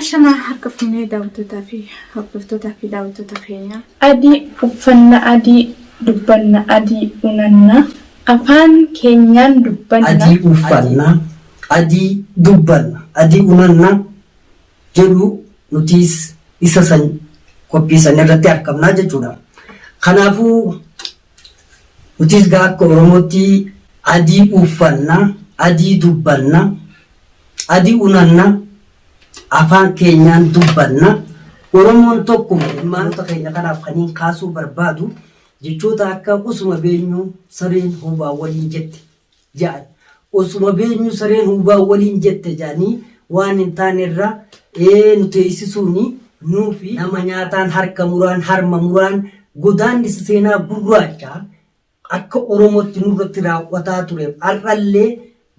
Ashamaa harka fuunee daawwattootaa fi hordoftootaa fi daawwattoota keenya. Adii uffanna adii dubbanna adii unanna afaan keenyaan dubbanna. Adii uffanna adii dubbanna adii unanna jedhu nutiis isa san qophii san irratti argamnaa jechuudha. Kanaafuu nutiis gaa akka Oromootti adii uffanna adii dubbanna adii unanna afaan keenyaan dubbanna Oromoon tokkuma ilmaanota keenya kanaaf kaniin kaasuu barbaadu jechoota akka osuma beenyuu sareen huubaa waliin jette ja'an. Osuma beenyuu sareen huubaa waliin jette ja'anii waan hin taane irra ee nu teessisuuni nuufi nama nyaataan harka muraan harma muraan godaannisa seenaa gurraacha akka Oromootti nurratti raawwataa tureef har'allee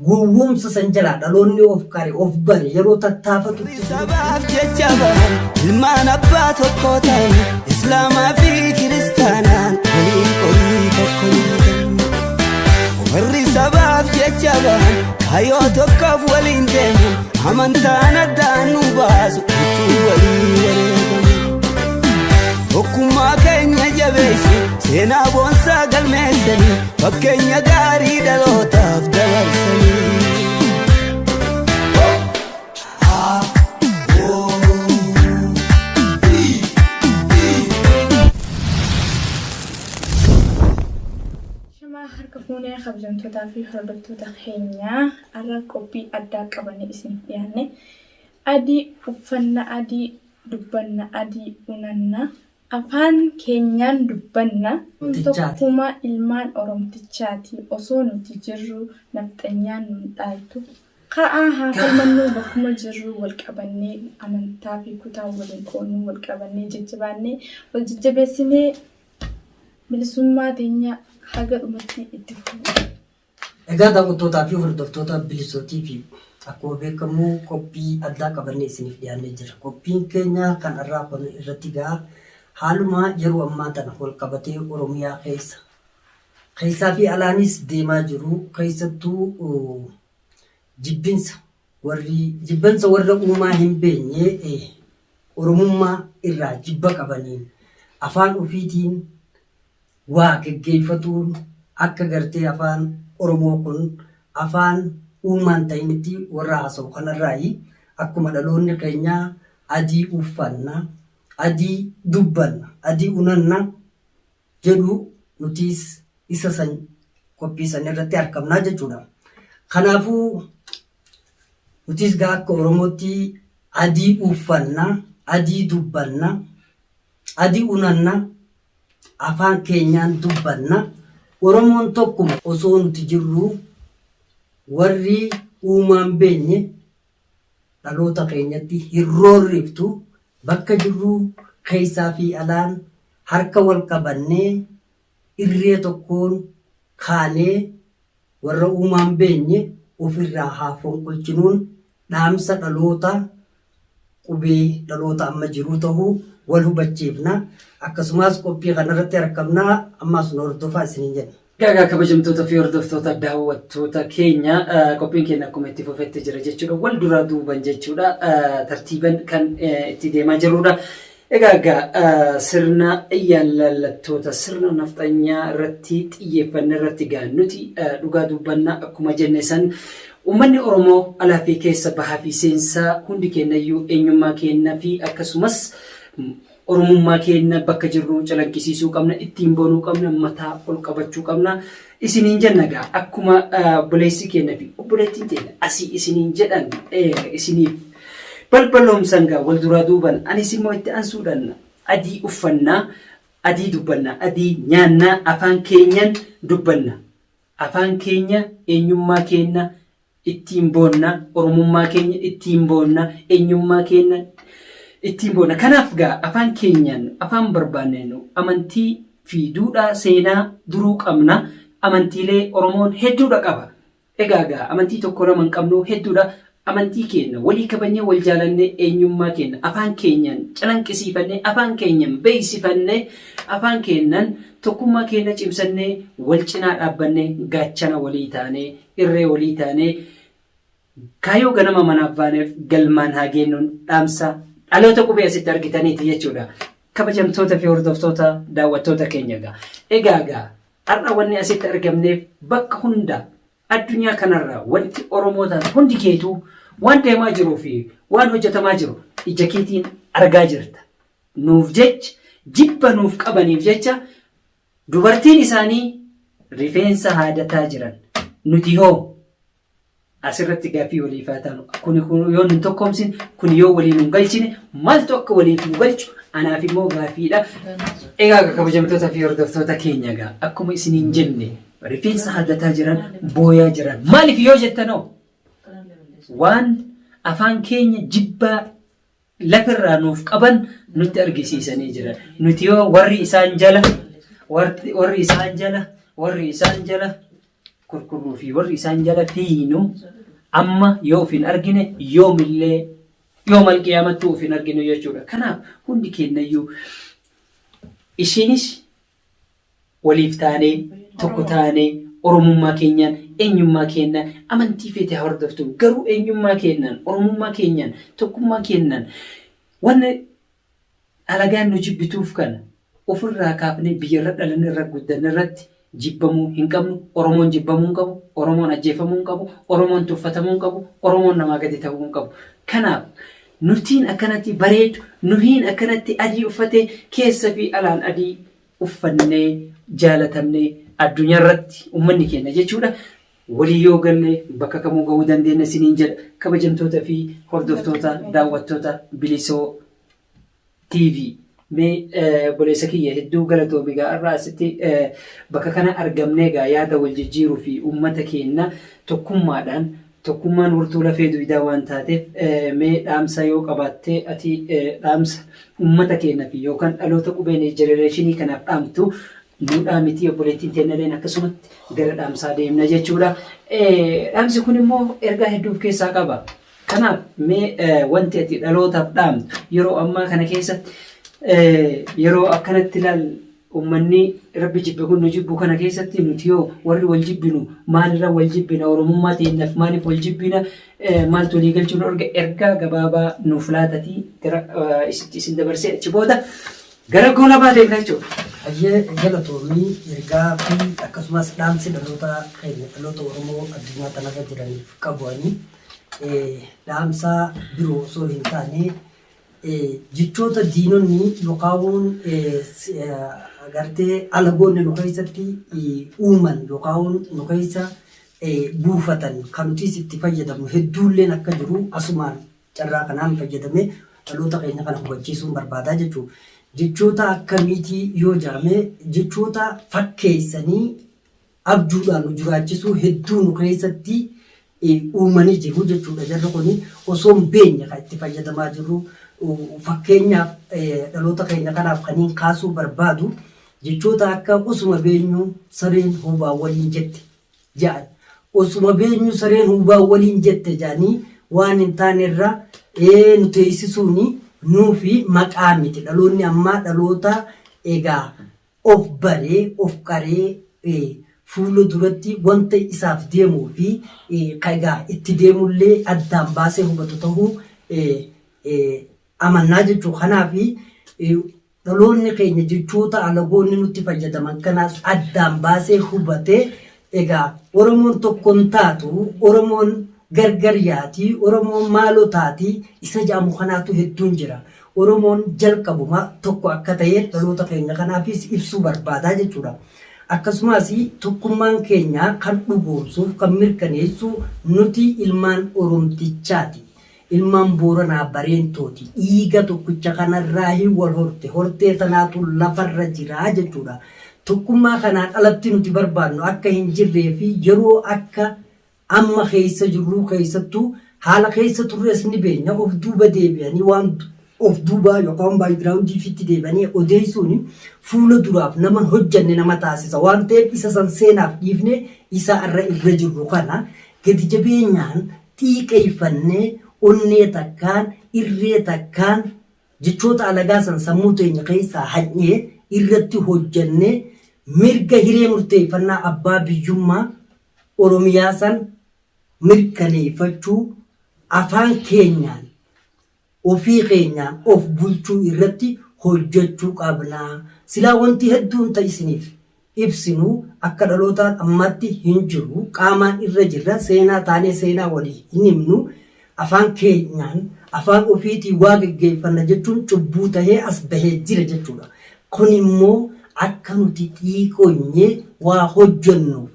gowwoomsa san jalaa dhaloonni of qare of bare yeroo tattaafatutti Sabaaf jecha bahan ilmaan abbaa tokko ta'an Islaamaa fi kiristaanaan waliin qorii tokko nyaatan. Warri sabaaf jecha bahan kaayyoo tokkoof waliin deeman amantaan addaan nu baasu utuu walii wareegaman. Tokkummaa keenya jabeessu seenaa boonsaa galmeessanii fakkeenya gaarii dhalootaaf dabarsanii. Ashamaa harka fuunee kabajamtootaa fi hordoftoota keenyaa har'a qophii addaa qabannee isiniif dhiyaanne adii uffanna adii dubbanna adii unanna afaan keenyaan dubbanna Oromtichaati. tokkuma ilmaan oromtichaati osoo nuti jirru nafxanyaan nun dhaaltu ka'aa haa falmannuu bakkuma jirru wal qabannee amantaa fi kutaa waliin qoonnuu wal qabannee jajjabaannee wal jajjabeessinee bilisummaa teenya haga dhumatti itti fufuu. Egaa daawwattootaa fi hordoftoota Bilisoo TV akkuma beekamu qophii addaa qabannee isiniif dhiyaannee jira. Qophiin keenya kan har'aa kun irratti gaa haaluma yeroo ammaa tana wal qabatee Oromiyaa keessa keessaa fi alaanis deemaa jiru keessattuu jibbinsa warri jibbansa warra uumaa hin beekne Oromummaa irraa jibba qabaniin afaan ofiitiin waa geggeeffatuun akka gartee afaan Oromoo kun afaan uumaan ta'initti warra haasa'u kanarraayi akkuma dhaloonni keenya adii uffanna, adii dubbanna, adii unanna jedhu nutiis isa san qophii san irratti argamnaa jechuudha. Kanaafuu nutiis gaa akka Oromootti adii uffanna, adii dubbanna, adii unanna, afaan keenyaan dubbanna. Oromoon tokkuma osoo nuti jirruu warri uumaan beenye dhaloota keenyatti hin roorriftu bakka jirruu keessaa fi alaan harka wal qabannee irree tokkoon kaanee warra uumaan beenye ofirraa haa fonqolchinuun dhaamsa dhaloota qubee dhaloota amma jiruu tahuu wal hubachiifna. Akkasumas qophii kanarratti argamna. Ammas nu hordofaa isiniin jenna. Egaa kabajamtoota fi hordoftoota daawwattoota keenya qophiin keenya akkuma itti fufetti jira jechuudha. Wal duraa duuban jechuudha. Tartiiban kan itti deemaa jirrudha. Egaa egaa sirna yaallallattoota sirna nafxanyaa irratti xiyyeeffanne irratti gaa nuti dhugaa dubbanna akkuma jenne san uummanni Oromoo alaa fi keessa bahaa fi seensaa hundi keenyayyuu eenyummaa keenya fi akkasumas Oromummaa keenya bakka jirru calanqisiisuu qabna, ittiin boonuu qabna, mataa ol qabachuu qabna. Isiniin jenna gaa akkuma obboleessi keenya fi obboleettiin teenya asii isiniin jedhan isiniif balbaloomsan gaa wal duraa duuban anis immoo itti ansuudhaan adii uffannaa, adii dubbanna, adii nyaannaa, afaan keenyan dubbanna. Afaan keenya eenyummaa keenya ittiin boonna, Oromummaa keenya ittiin boonna, eenyummaa keenya ittiin boonna. Kanaaf gaa afaan keenyaan afaan barbaanneen amantii fi duudhaa seenaa duruu qabna. Amantiilee Oromoon hedduudha qaba. Egaa gaa amantii tokko lama hin qabnu hedduudha. Amantii keenya walii kabajnee wal jaalannee eenyummaa keenya afaan keenyaan calanqisiifannee afaan keenyaan beeksifannee afaan keenyaan tokkummaa keenya cimsannee wal cinaa dhaabbannee gaachana walii taanee irree walii taanee Kaayyoo ganama manaaf baaneef galmaan haa geennuun dhaamsa dhaloota qubee asitti argitaniiti jechuudha. Kabajamtoota fi hordoftoota daawwattoota keenya egaa. Egaa egaa har'a wanni asitti argamneef bakka hunda addunyaa kanarra wanti Oromoo taate hundi keetuu waan deemaa jiruu fi waan hojjetamaa jiru ija keetiin argaa jirta. Nuuf jecha jibba nuuf qabaniif jecha dubartiin isaanii rifeensa haadataa jiran. Nuti hoo Asirratti gaaffii waliif haa taanu. Kuni kun yoo nun tokkoomsine, kun yoo waliin nun galchine, maaltu akka waliif nu galchu anaaf immoo gaaffiidha. Egaa kabajamtoota fi hordoftoota keenya egaa akkuma isiniin jenne rifeensa haaddataa jiran, booyaa jiran. Maaliif yoo jettanoo waan afaan keenya jibbaa lafirraa nuuf qaban nutti argisiisanii jiran. Nuti yoo warri isaan jala, warri isaan jala, warri isaan jala kurkurruu fi warri isaan jala fiiynu amma yoo of hin argine yoomillee yoom alqiyaamattuu of hin arginu jechuudha. Kanaaf hundi keenyayyuu ishiinis waliif taanee tokko taanee Oromummaa keenyaan eenyummaa keenyaan amantii feete haa hordoftu garuu eenyummaa keenyaan Oromummaa keenyaan tokkummaa keenyaan wanni Alagaan nu jibbituuf kana ofirraa kaafnee biyyarra dhalanne irra guddanne irratti jibbamuu hin qabnu. Oromoon jibbamuu hin qabu. Oromoon ajjeefamuu hin qabu. Oromoon tuffatamuu hin qabu. Oromoon namaa gadi ta'uu hin qabu. Kanaaf nutiin akkanatti bareedu, nuhiin akkanatti adii uffatee keessa fi alaan adii uffannee jaalatamnee addunyaa irratti uummanni keenya jechuudha. Walii yoo galle bakka kamuu gahuu dandeenya isiniin jedha. Kabajamtoota fi hordoftoota daawwattoota Bilisoo TV. Mee obboleessa kiyya hedduu galatoomi egaa har'a asitti bakka kana argamnee egaa yaada wal jijjiiruu fi uummata keenya tokkummaadhaan tokkummaan wirtuu lafee dugdaa waan taateef mee dhaamsa yoo qabaatte ati dhaamsa uummata keenya fi yookaan dhaloota qubeen jenereeshinii kanaaf dhaamtu nuu dhaamiti obboleettiin teennaleen akkasumatti gara dhaamsaa deemna jechuudha. Dhaamsi kun immoo ergaa hedduu of keessaa qaba. Kanaaf mee wanti ati dhalootaaf dhaamtu yeroo ammaa kana keessatti yeroo akkanatti ilaal ummanni rabbi jibbe kun nu jibbu kana keessatti nuti yoo warri wal jibbinu maalirra wal jibbina oromummaa teenyaaf maaliif wal jibbina maaltu walii galchuu nu dhorga ergaa gabaabaa nuuf laatatii gara isitti isin dabarsee achi booda gara goolabaa deemna jechuudha. Hayyee galatoomii ergaa fi akkasumas dhaamsi dhaloota keenya dhaloota Oromoo addunyaa tanarra jiraniif qabu ani dhaamsa biroo osoo hin taane jechoota diinonni yookaan gartee alagoonni nu keessatti uuman yookaan nu keessa buufatan kan nutis itti fayyadamnu hedduulleen akka jiru asumaan carraa kanaan fayyadamee dhaloota keenya kana hubachiisuun barbaadaa jechuudha. Jechoota akkamiitii yoo jedhame jechoota fakkeessanii abjuudhaan nu jiraachisuu hedduu nu keessatti uumanii jiru jechuudha. Jarri kun osoo hin beekne kan itti fayyadamaa jirru. Fakkeenyaaf dhaloota keenya kanaaf kaniin kaasuu barbaadu jechoota akka osuma beenyu sareen huubaa waliin jette jedhan. Osuma beenyu sareen huubaa waliin jette jedhanii waan hin taane irra nu teessisuun nuufi maqaa miti. Dhaloonni ammaa dhaloota egaa of baree, of qaree fuula duratti wanta isaaf deemuu fi ka egaa itti deemullee addaan baasee hubatu ta'uu amannaa jechuudha. Kanaaf dhaloonni keenya jechoota alagoonni nutti fayyadaman kanaas addaan baasee hubatee egaa Oromoon tokko hin taatu, Oromoon gargar yaati, Oromoon maaloo taati isa jedhamu kanaatu hedduun jira. Oromoon jalqabuma tokko akka ta'e dhaloota keenya kanaafis ibsuu barbaadaa jechuudha. Akkasumas tokkummaan keenya kan dhugoomsuuf kan mirkaneessu nuti ilmaan Oromtichaati. Ilmaan Booranaa Bareentooti. Dhiiga tokkicha kanarraahi wal horte. Hortee tanaatu lafarra jira jechuudha. Tokkummaa kanaan alatti nuti barbaannu akka hin jirree fi yeroo akka amma keessa jirruu keessattuu haala keessa turres ni beekna of duuba deebi'anii waan of duubaa yookaan background fitti deebi'anii odeessuun fuula duraaf nama hin hojjanne nama taasisa waan ta'eef isa san seenaaf dhiifne isa irra irra jirru kana gadi jabeenyaan xiiqeeffannee onnee takkaan irree takkaan jechoota alagaa san sammuu teenya keessaa haqnee irratti hojjannee mirga hiree murteeffannaa abbaa biyyummaa Oromiyaa san mirkaneeffachuu afaan keenyaan ofii keenyaan of bulchuu irratti hojjechuu qabna. Silaa wanti hedduun ta isiniif ibsinu akka dhalootaan ammaatti hin jiru. Qaamaan irra jirra. Seenaa taanee seenaa walii hin himnu. Afaan keenyaan afaan ofiitiin waa geggeeffanna jechuun cubbuu tahee as bahee jira jechuudha. Kun immoo akka nuti xiiqonyee waa hojjennuuf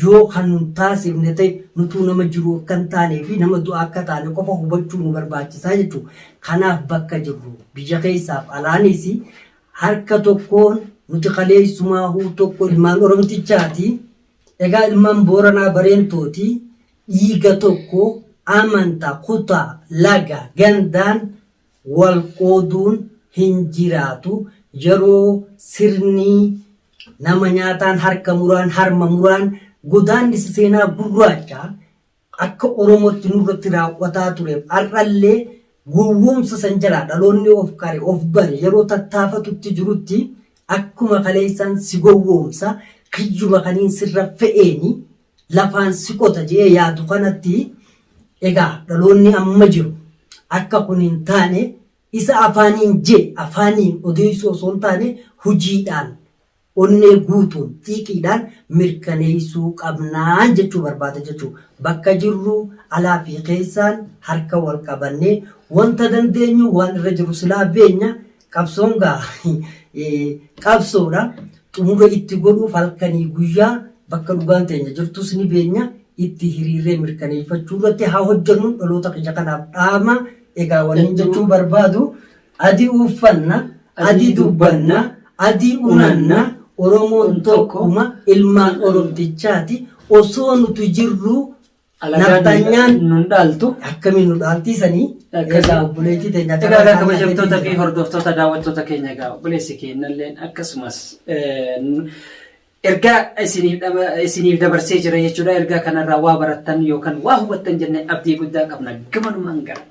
yoo kan nun taasifne ta'e nutuu nama jiruu akka hin taanee fi nama du'aa akka taane qofa hubachuu nu barbaachisaa jechuudha. Kanaaf bakka jirru biyya keessaaf alaanis harka tokkoon nuti kaleessumaahuu tokko ilmaan Oromtichaati. Egaa ilmaan Booranaa Bareentooti dhiiga tokko amanta, kutaa, laga, gandaan wal qooduun hin jiraatu. Yeroo sirni nama nyaataan harka muraan harma muraan godaannisa seenaa gurraacha akka Oromootti nurratti raawwataa tureef har'allee gowwoomsa san jalaa dhaloonni of qare of bare yeroo tattaafatutti jirutti akkuma kaleessaan si gowwoomsa kiyyuma kaniin sirra fe'eeni lafaan si qota je'ee yaadu kanatti egaa dhaloonni amma jiru akka kun hin taane isa afaaniin jee afaaniin odeessuu osoo hin taane hujiidhaan onnee guutuun xiiqiidhaan mirkaneessuu qabnaan jechuu barbaada jechuu. Bakka jirru alaa fi keessaan harka wal qabannee wanta dandeenyu waan irra jiru silaa beenya qabsoon gaa qabsoodha. Xumura itti godhuuf halkanii guyyaa bakka dhugaan teenya jirtus ni beenya itti hiriirree mirkaneeffachuu irratti haa hojjennu dhaloota kiyya kanaaf dhaama. Egaa wanni jechuu barbaadu adii uffanna, adii dubbanna, adii unanna, Oromoon tokkuma ilmaan Oromtichaati. Osoo nuti jirru Alagaan nun dhaaltu. Akkamiin nu dhaaltiisanii? Egaa obboleettii teenya Egaa egaa kabajamtoota fi hordoftoota daawwattoota keenya egaa obboleessi keenyalleen akkasumas ergaa isiniif dabarsee jira jechuudha. Ergaa kanarraa waa barattan yookaan waa hubattan jennee abdii guddaa qabna. Gamanumaan gara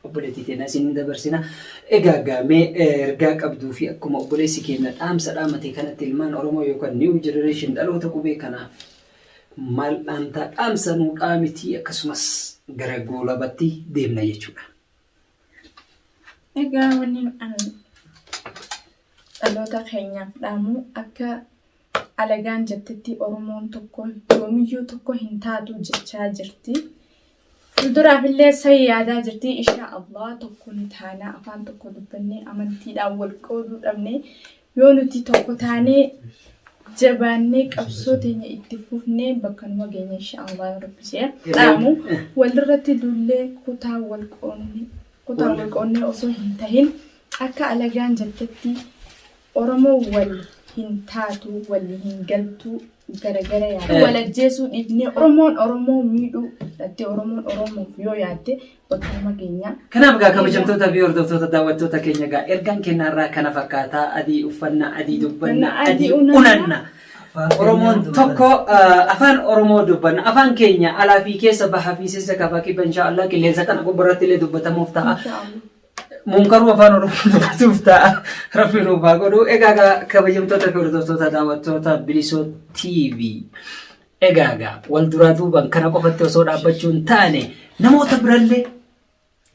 obboleettii teenya isin dabarsina. Egaa gaamee ergaa qabduu fi akkuma obboleessi keenya dhaamsa dhaamate kanatti ilmaan Oromoo yookaan new generation dhaloota qubee kanaaf maal dhaamtaa dhaamsa nuu dhaamitii akkasumas gara goolabatti deemna jechuudha. Egaa wanni an dhaloota keenyaaf dhaamu akka alagaan jettetti Oromoon tokko yoomiyyuu tokko hin taatu jechaa jirti. Fuulduraaf illee san yaadaa jirti. Inshaa Allah tokko ni taana afaan tokko dubbannee amantiidhaan wal qooduu dhabne yoo nuti tokko taanee jabaannee qabsoo teenya itti fufnee bakka numa geenya inshaa Allah yoo rabbi jedhe. Dhaamu walirratti duullee kutaa wal qoonnee kutaa wal qoonnee osoo hin tahin akka alagaan jettetti Oromoo wal hin taatu wal hin galtu garagara yaaddu. Wal ajjeesuu dhiifnee Oromoon Oromoo miidhuu dhattee Oromoon Oromoof yoo yaadde bakka nama geenya. Kanaaf egaa kabajamtoota fi hordoftoota daawwattoota keenya egaa ergaan keenya irraa kana fakkaataa adii uffannaa adii dubbanna adii unanna. Oromoon tokko afaan Oromoo dubbanna afaan keenya alaa fi keessa bahaa fi seensa kaabaa kibba inshaallah qilleensa kana gubbarratti illee dubbatamuuf ta'a. Munkaruu afaan Oromoo dubbatuuf ta'a. Rabbi nuuf haa godhu. Egaa kabajamtoota fi hordoftoota daawwattoota Bilisoo TV. Egaa egaa wal duraa duuban kana qofatti osoo dhaabbachuu hin taane namoota birallee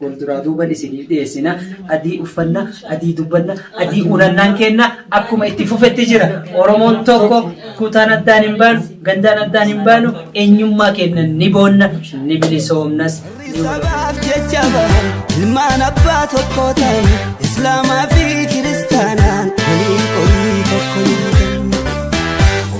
wal duraa duuban isiniif dhiyeessina. Adii uffanna, adii dubbanna, adii unannaan kenna akkuma itti fufetti jira. Oromoon tokko kutaan addaan hin baanu, gandaan addaan hin baanu, eenyummaa keenya ni boonna, ni bilisoomnas. Warri sabaaf jecha bahan ilmaan abbaa tokko ta'an islaamaa fi kiristaanaan waliin qorii tokko nyaatan.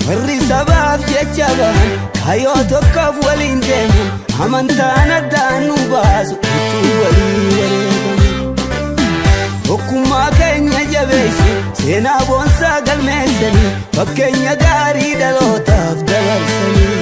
Warri sabaaf jecha bahan kaayyoo tokkoof waliin deeman amantaan addaan nu baasu utuu walii wareegaman. Tokkummaa keenya jabeessu seenaa boonsaa galmeessanii fakkeenya gaarii dhalootaaf dabarsanii.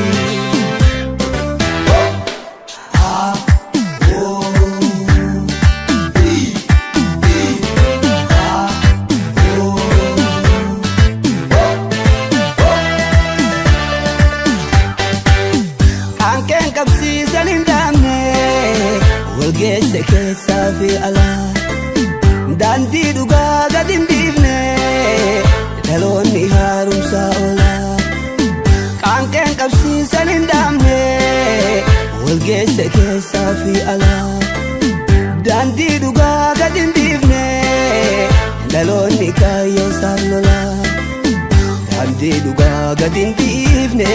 Qaanqeen qabsiisan hin dhaabne wal geesse keessaa fi alaa daandii dhugaa gad hin dhiifne dhaloonni haaromsaa oolaa. Qaanqeen qabsiisan hin dhaabne wal Geggeesse keessaa fi alaa. Daandii dhugaa gad hin dhiifne dhaloonni kaayyoo isaan lolaa. Daandii dhugaa gad hin dhiifne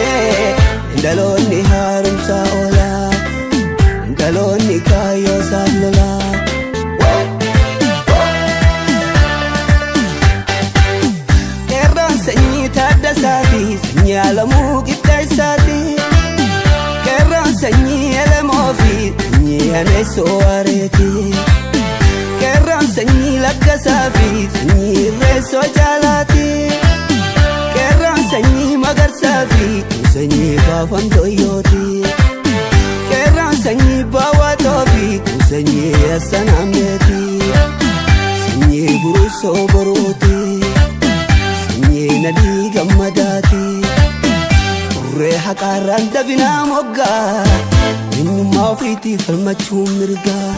dhaloonni haaromsaa oolaa. Dhaloonni kaayyoo isaan lolaa. Qeerroon sanyii Taaddasaa fi sanyii Alamuu Qixxeessaati. Qeerroon sanyii Elemoo fi sanyii Aneessoo Waareeti. Qeerroon sanyii Laggasaa fi sanyii Irreessoo Jaalaati. Qeerroon sanyii Magarsaa fi sanyii Faafam Dooyyooti. Qeerroon sanyii Baawwaatoo fi sanyii Assanaameeti. Sanyii Burusoo Boruuti. Sanyii Nadhii Gammadaati. Turree haqaarraan dabinaa moggaa. Eenyummaa ofiitiif falmachuun mirgaa.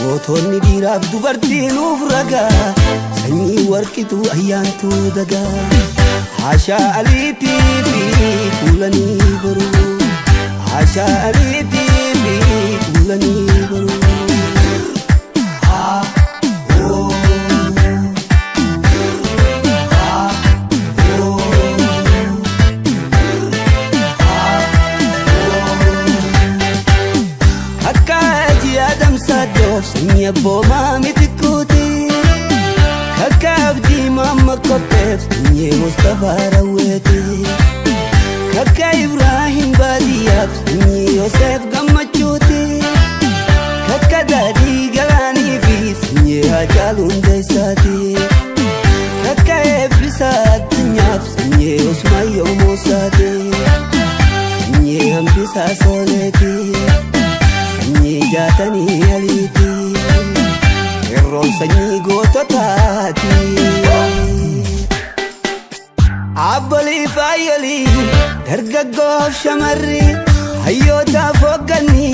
Gootonni dhiiraaf dubartii nuuf ragaa. Sanyii warqituu ayyaantuu dagaa. Haashaa Aliitii fi kuulanii boruu. Haashaa Aliitii fi kuulanii boruu. Akka ji'a damsaadoof sanyii abboomaa mitiquuti. Kakka abdii maamma qopheef sanyii Mustafaa Rawweeti. Kakka Ibraahim baadiyyaaf sanyii Yoseef Gammachuuti. Kakka daadhii galaanii fi sanyii Haacaaluu Hundeessaati. Kakka eebbisaa addunyaaf sanyii Usmaayyoo Muusaati. Sanyii Hambisaa Sooleeti. Sanyii Jaatanii Aliiti. Qeerroon sanyii goototaati. Abbolii faayyolii dargaggoof shamarri hayyootaaf hoogganni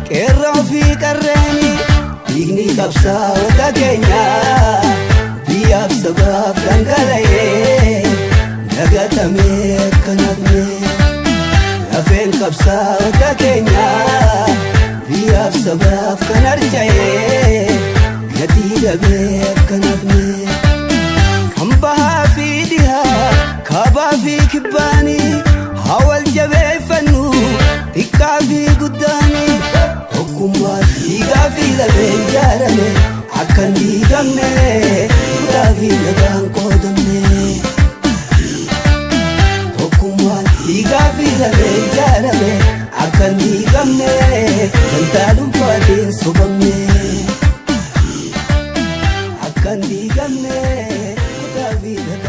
qeerroo fi qarreeni dhiigni qabsaa'ota keenyaa biyyaaf sabaaf dhangala'ee dagatamee akka nafne lafeen qabsaa'ota keenyaa biyyaaf sabaaf kan harca'ee gatii dhabee akka nafne. Kan bahaa fi dhihaa kaabaa fi kibbaanii haa wal jabeeffannu xiqqaa fi guddaanii tokkummaa dhiigaa fi lafee ijaarame akka hin diigamne duudhaa fi nagaan qoodamne. Tokkummaa dhiigaa fi lafee ijaarame akka hin diigamne dantaa dhuunfaatiin sobamne. Akka hin diigamne duudhaa fi nagaan.